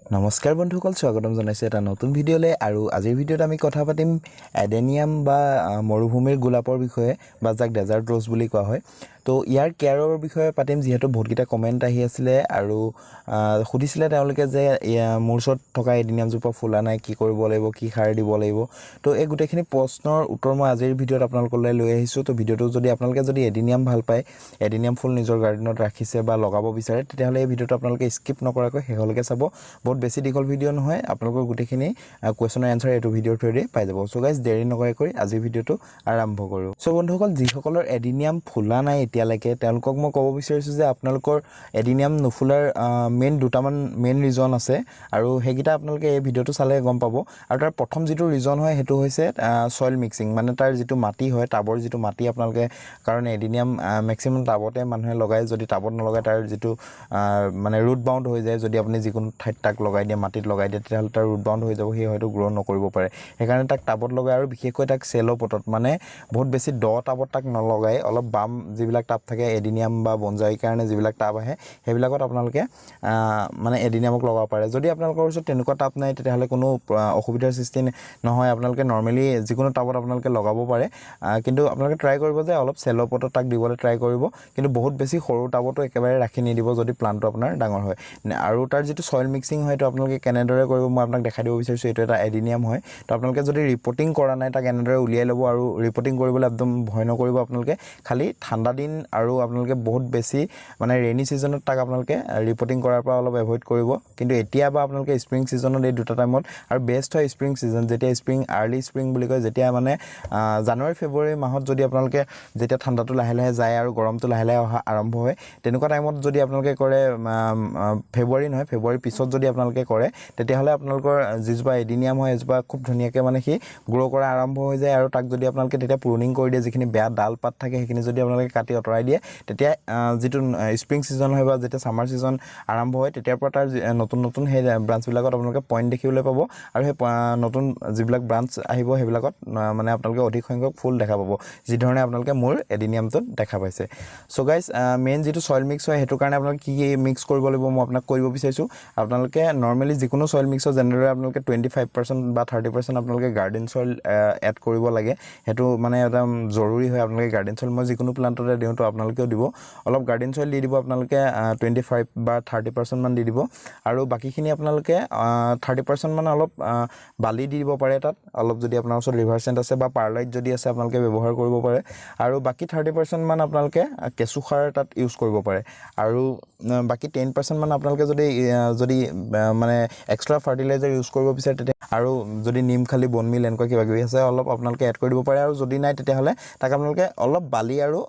নমস্কাৰ বন্ধুসকল, স্বাগতম জনাইছোঁ এটা নতুন ভিডিঅ'লৈ। আৰু আজিৰ ভিডিঅ'ত আমি কথা পাতিম এডেনিয়াম বা মৰুভূমিৰ গোলাপৰ বিষয়ে, বা যাক ডেজাৰ্ট ৰ'জ বুলি কোৱা হয়। তো ইয়াৰ কেয়াৰৰ বিষয়ে পাতিম, যিহেতু বহুতকেইটা কমেণ্ট আহি আছিলে আৰু সুধিছিলে তেওঁলোকে যে মোৰ ওচৰত থকা এডেনিয়ামজোপা ফুলা নাই, কি কৰিব লাগিব, কি সাৰ দিব লাগিব। তো এই গোটেইখিনি প্ৰশ্নৰ উত্তৰ মই আজিৰ ভিডিঅ'ত আপোনালোকলৈ লৈ আহিছোঁ। তো ভিডিঅ'টো যদি আপোনালোকে যদি এডেনিয়াম ভাল পায়, এডেনিয়াম ফুল নিজৰ গাৰ্ডেনত ৰাখিছে বা লগাব বিচাৰে, তেতিয়াহ'লে এই ভিডিঅ'টো আপোনালোকে স্কিপ নকৰাকৈ শেষলৈকে চাব। বহুত বেছি দীঘল ভিডিঅ' নহয়, আপোনালোকৰ গোটেইখিনি কুৱেশ্যনৰ এনচাৰ এইটো ভিডিঅ'ৰ থ্ৰুৱেদি পাই যাব। চ' গাইজ, দেৰি নকৰাকৈ আজিৰ ভিডিঅ'টো আৰম্ভ কৰোঁ। চ' বন্ধুসকল, যিসকলৰ এডেনিয়াম ফুলা নাই এতিয়ালৈকে, তেওঁলোকক মই ক'ব বিচাৰিছোঁ যে আপোনালোকৰ এডেনিয়াম নুফুলাৰ মেইন দুটামান মেইন ৰিজন আছে আৰু সেইকেইটা আপোনালোকে এই ভিডিঅ'টো চালে গম পাব। আৰু তাৰ প্ৰথম যিটো ৰিজন হয়, সেইটো হৈছে ছইল মিক্সিং, মানে তাৰ যিটো মাটি হয়, টাবৰ যিটো মাটি আপোনালোকে, কাৰণ এডেনিয়াম মেক্সিমাম টাবতে মানুহে লগায়। যদি টাবত নলগায়, তাৰ যিটো মানে ৰুট বাউণ্ড হৈ যায়। যদি আপুনি যিকোনো ঠাইত তাক লগাই দিয়ে, মাটিত লগাই দিয়ে, তেতিয়াহ'লে তাৰ ৰুট বাউণ্ড হৈ যাব, সি হয়তো গ্ৰ' নকৰিব পাৰে। সেইকাৰণে তাক টাবত লগায় আৰু বিশেষকৈ তাক চেল' পটত, মানে বহুত বেছি দ টাবত তাক নলগায়। অলপ বাম যিবিলাক টাব থাকে, এডেনিয়াম বা বনজাইৰ কাৰণে যিবিলাক টাব আহে, সেইবিলাকত আপোনালোকে মানে এডেনিয়ামক লগাব পাৰে। যদি আপোনালোকৰ ওচৰত তেনেকুৱা টাব নাই, তেতিয়াহ'লে কোনো অসুবিধাৰ সৃষ্টি নহয়। আপোনালোকে নৰ্মেলি যিকোনো টাবত আপোনালোকে লগাব পাৰে, কিন্তু আপোনালোকে ট্ৰাই কৰিব যে অলপ চেল' পটত তাক দিবলৈ ট্ৰাই কৰিব। কিন্তু বহুত বেছি সৰু টাবতো একেবাৰে ৰাখি নিদিব, যদি প্লাণ্টটো আপোনাৰ ডাঙৰ হয়। আৰু তাৰ যিটো ছইল মিক্সিং হয়, সেইটো আপোনালোকে কেনেদৰে কৰিব, মই আপোনাক দেখাই দিব বিচাৰিছোঁ। এইটো এটা এডেনিয়াম হয়। তো আপোনালোকে যদি ৰিপটিং কৰা নাই, তাক এনেদৰে উলিয়াই ল'ব আৰু ৰিপটিং কৰিবলৈ একদম ভয় নকৰিব। আপোনালোকে খালি ঠাণ্ডা দিন আৰু আপোনালোকে বহুত বেছি মানে ৰেইনি ছিজনত তাক আপোনালোকে ৰিপটিং কৰাৰ পৰা অলপ এভইড কৰিব। কিন্তু এতিয়া বা আপোনালোকে স্প্ৰিং ছিজনত, এই দুটা টাইমত আৰু বেষ্ট হয় স্প্ৰিং ছিজন, যেতিয়া স্প্ৰিং, আৰ্লি স্প্ৰিং বুলি কয়, যেতিয়া মানে জানুৱাৰী ফেব্ৰুৱাৰী মাহত যদি আপোনালোকে, যেতিয়া ঠাণ্ডাটো লাহে লাহে যায় আৰু গৰমটো লাহে লাহে অহা আৰম্ভ হয়, তেনেকুৱা টাইমত যদি আপোনালোকে কৰে, ফেব্ৰুৱাৰী নহয়, ফেব্ৰুৱাৰীৰ পিছত যদি আপোনালোকে কৰে, তেতিয়াহ'লে আপোনালোকৰ যিজোপা এডিনিয়াম হয়, সেইজোপা খুব ধুনীয়াকৈ মানে সি গ্ৰ' কৰা আৰম্ভ হৈ যায়। আৰু তাক যদি আপোনালোকে তেতিয়া প্ৰুনিং কৰি দিয়ে, যিখিনি বেয়া ডাল পাত থাকে, সেইখিনি যদি আপোনালোকে কাটি আঁতৰাই দিয়ে, তেতিয়া যিটো স্প্ৰিং ছিজন হয় বা যেতিয়া ছামাৰ ছিজন আৰম্ভ হয়, তেতিয়াৰ পৰা তাৰ নতুন নতুন সেই ব্ৰাঞ্চবিলাকত আপোনালোকে পইণ্ট দেখিবলৈ পাব। আৰু সেই নতুন যিবিলাক ব্ৰাঞ্চ আহিব, সেইবিলাকত মানে আপোনালোকে অধিক সংখ্যক ফুল দেখা পাব, যিধৰণে আপোনালোকে মোৰ এডিনিয়ামটোত দেখা পাইছে। চ' গাইজ, মেইন যিটো ছইল মিক্স হয়, সেইটো কাৰণে আপোনালোকে কি কি মিক্স কৰিব লাগিব, মই আপোনাক কৈ দিব বিচাৰিছোঁ। আপোনালোকে নৰ্মেলি যিকোনো ছইল মিক্সত যেনেদৰে আপোনালোকে 25% বা 30% আপোনালোকে গাৰ্ডেন ছইল এড কৰিব লাগে, সেইটো মানে এটা জৰুৰী হয়। আপোনালোকে গাৰ্ডেন ছইল, মই যিকোনো প্লাণ্টতে দিওঁ, তো আপোনালোকেও দিব। অলপ গাৰ্ডেন ছইল দি দিব আপোনালোকে, 25 বা 30%মান দি দিব। আৰু বাকীখিনি আপোনালোকে 30%মান অলপ বালি দি দিব পাৰে তাত অলপ, যদি আপোনাৰ ওচৰত ৰিভাৰ চেণ্ড আছে বা পাৰলাইট যদি আছে, আপোনালোকে ব্যৱহাৰ কৰিব পাৰে। আৰু বাকী 30%মান আপোনালোকে কেঁচুসাৰ তাত ইউজ কৰিব পাৰে। আৰু বাকী 10%মান আপোনালোকে যদি মানে এক্সট্ৰা ফাৰ্টিলাইজাৰ ইউজ কৰিব বিচাৰে, তেতিয়া আৰু যদি নিম খালি, বনমিল এনেকুৱা কিবা কিবি আছে, অলপ আপোনালোকে এড কৰি দিব পাৰে। আৰু যদি নাই, তেতিয়াহ'লে তাক আপোনালোকে অলপ বালি আৰু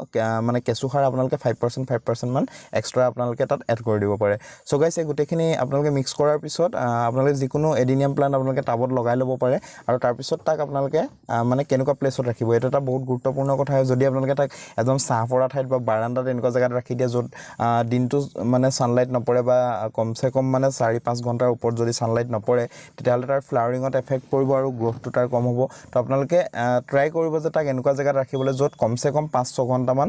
মানে কেঁচুসাৰ আপোনালোকে 5%, 5%মান এক্সট্ৰা আপোনালোকে তাত এড কৰি দিব পাৰে। চ' গাইছ, এই গোটেইখিনি আপোনালোকে মিক্স কৰাৰ পিছত আপোনালোকে যিকোনো এডিনিয়াম প্লাণ্ট আপোনালোকে টাবত লগাই ল'ব পাৰে। আৰু তাৰপিছত তাক আপোনালোকে মানে কেনেকুৱা প্লেচত ৰাখিব, এইটো এটা বহুত গুৰুত্বপূৰ্ণ কথা হয়। যদি আপোনালোকে তাক একদম ছাঁ পৰা ঠাইত বা বাৰাণ্ডাত এনেকুৱা জেগাত ৰাখি দিয়ে, য'ত দিনটো মানে ছানলাইট নপৰে বা কমচে কম মানে 4-5 ঘণ্টাৰ ওপৰত যদি ছানলাইট নপৰে, তেতিয়াহ'লে তাৰ ফ্লাৱাৰিঙত এফেক্ট পৰিব আৰু গ্ৰ'থটো তাৰ কম হ'ব। তো আপোনালোকে ট্ৰাই কৰিব যে তাক এনেকুৱা জেগাত ৰাখিবলৈ, য'ত কমচে কম 5-6 ঘণ্টামান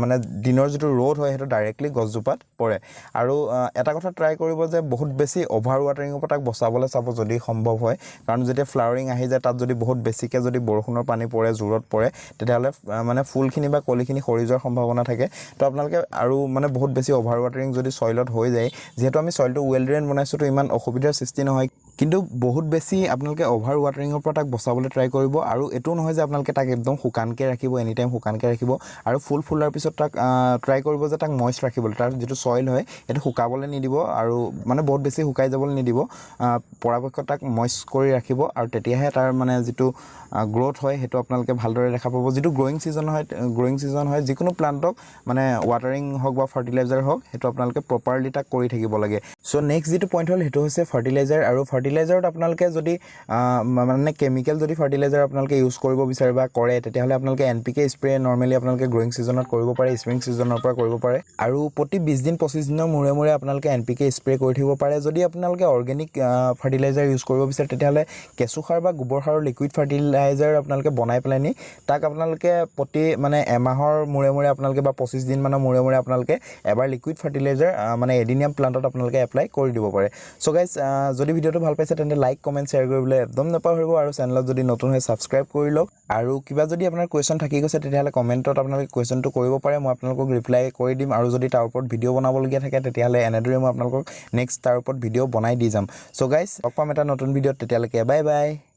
মানে দিনৰ যিটো ৰ'দ হয়, সেইটো ডাইৰেক্টলি গছজোপাত পৰে। আৰু এটা কথা ট্ৰাই কৰিব যে বহুত বেছি অভাৰ ৱাটাৰিঙৰ পৰা তাক বচাবলৈ চাব, যদি সম্ভৱ হয়। কাৰণ যেতিয়া ফ্লাৱাৰিং আহি যায়, তাত যদি বহুত বেছিকৈ যদি বৰষুণৰ পানী পৰে, জোৰত পৰে, তেতিয়াহ'লে মানে ফুলখিনি বা কলিখিনি সৰি যোৱাৰ সম্ভাৱনা থাকে। তো আপোনালোকে আৰু মানে বহুত বেছি অভাৰ ৱাটাৰিং যদি ছইলত হৈ যায়, যিহেতু আমি ছইলটো ৱেল ড্ৰেইন বনাইছোঁ, তো ইমান অসুবিধাৰ সৃষ্টি নহয়, কিন্তু বহুত বেছি আপোনালোকে অভাৰ ৱাটাৰিঙৰ পৰা তাক বচাবলৈ ট্ৰাই কৰিব। আৰু এইটোও নহয় যে আপোনালোকে তাক একদম শুকানকৈ ৰাখিব, এনি টাইম শুকানকৈ ৰাখিব। আৰু ফুল ফুলাৰ পিছত তাক ট্ৰাই কৰিব যে তাক মইষ্ট ৰাখিবলৈ, তাৰ যিটো ছইল হয়, সেইটো শুকাবলৈ নিদিব আৰু মানে বহুত বেছি শুকাই যাবলৈ নিদিব। পৰাপক্ষত তাক মইষ্ট কৰি ৰাখিব আৰু তেতিয়াহে তাৰ মানে যিটো গ্ৰ'থ হয়, সেইটো আপোনালোকে ভালদৰে দেখা পাব। যিটো গ্ৰ'য়িং ছিজন হয়, গ্ৰ'য়িং ছিজন হয়, যিকোনো প্লাণ্টক মানে ৱাটাৰিং হওক বা ফাৰ্টিলাইজাৰ হওক, সেইটো আপোনালোকে প্ৰপাৰলি তাক কৰি থাকিব লাগে। চ' নেক্সট যিটো পইণ্ট হ'ল, সেইটো হৈছে ফাৰ্টিলাইজাৰ। আৰু ফাৰ্টিলাইজাৰত আপোনালোকে যদি মানে কেমিকেল যদি ফাৰ্টিলাইজাৰ আপোনালোকে ইউজ কৰিব বিচাৰে বা কৰে, তেতিয়াহ'লে আপোনালোকে এনপিকে স্প্ৰে নৰ্মেলি আপোনালোকে গ্ৰ'য়িং গ্ৰয়িং ছিজনত কৰিব পাৰে, স্প্ৰিং ছিজনৰ পৰা কৰিব পাৰে। আৰু প্ৰতি 20 দিন 25 দিনৰ মূৰে মূৰে আপোনালোকে NPK spray কৰি থাকিব পাৰে। যদি আপোনালোকে অৰ্গেনিক ফাৰ্টিলাইজাৰ ইউজ কৰিব বিচাৰে তেতিয়াহ'লে কেঁচুসাৰ বা গোবৰ সাৰৰ লিকুইড ফাৰ্টিলাইজাৰ আপোনালোকে বনাই পেলাই নি তাক আপোনালোকে প্ৰতি মানে এমাহৰ মূৰে মূৰে আপোনালোকে বা 25 দিনমানৰ মূৰে মূৰে আপোনালোকে এবাৰ লিকুইড ফাৰ্টিলাইজাৰ মানে এডিনিয়াম প্লাণ্টত আপোনালোকে এপ্লাই কৰি দিব পাৰে। চ' গাইজ, যদি ভিডিঅ'টো ভাল পাইছে তেন্তে লাইক, কমেণ্ট, শ্বেয়াৰ কৰিবলৈ একদম নাপাহৰিব আৰু চেনেলত যদি নতুন হয় ছাবস্ক্ৰাইব কৰি লওক। আৰু কিবা যদি আপোনাৰ কুৱেশ্যন থাকি গৈছে তেতিয়াহ'লে কমেণ্টত আপোনালোকে কুৱেশ্যনটো কৰিব পাৰে, মই আপোনালোকক ৰিপ্লাই কৰি দিম। আৰু যদি তাৰ ওপৰত ভিডিঅ' বনাবলগীয়া থাকে তেতিয়াহ'লে এনেদৰে মই আপোনালোকক নেক্সট তাৰ ওপৰত ভিডিঅ' বনাই দি যাম। চ' গাইজ, লগ পাম এটা নতুন ভিডিঅ'ত, তেতিয়ালৈকে বাই বাই।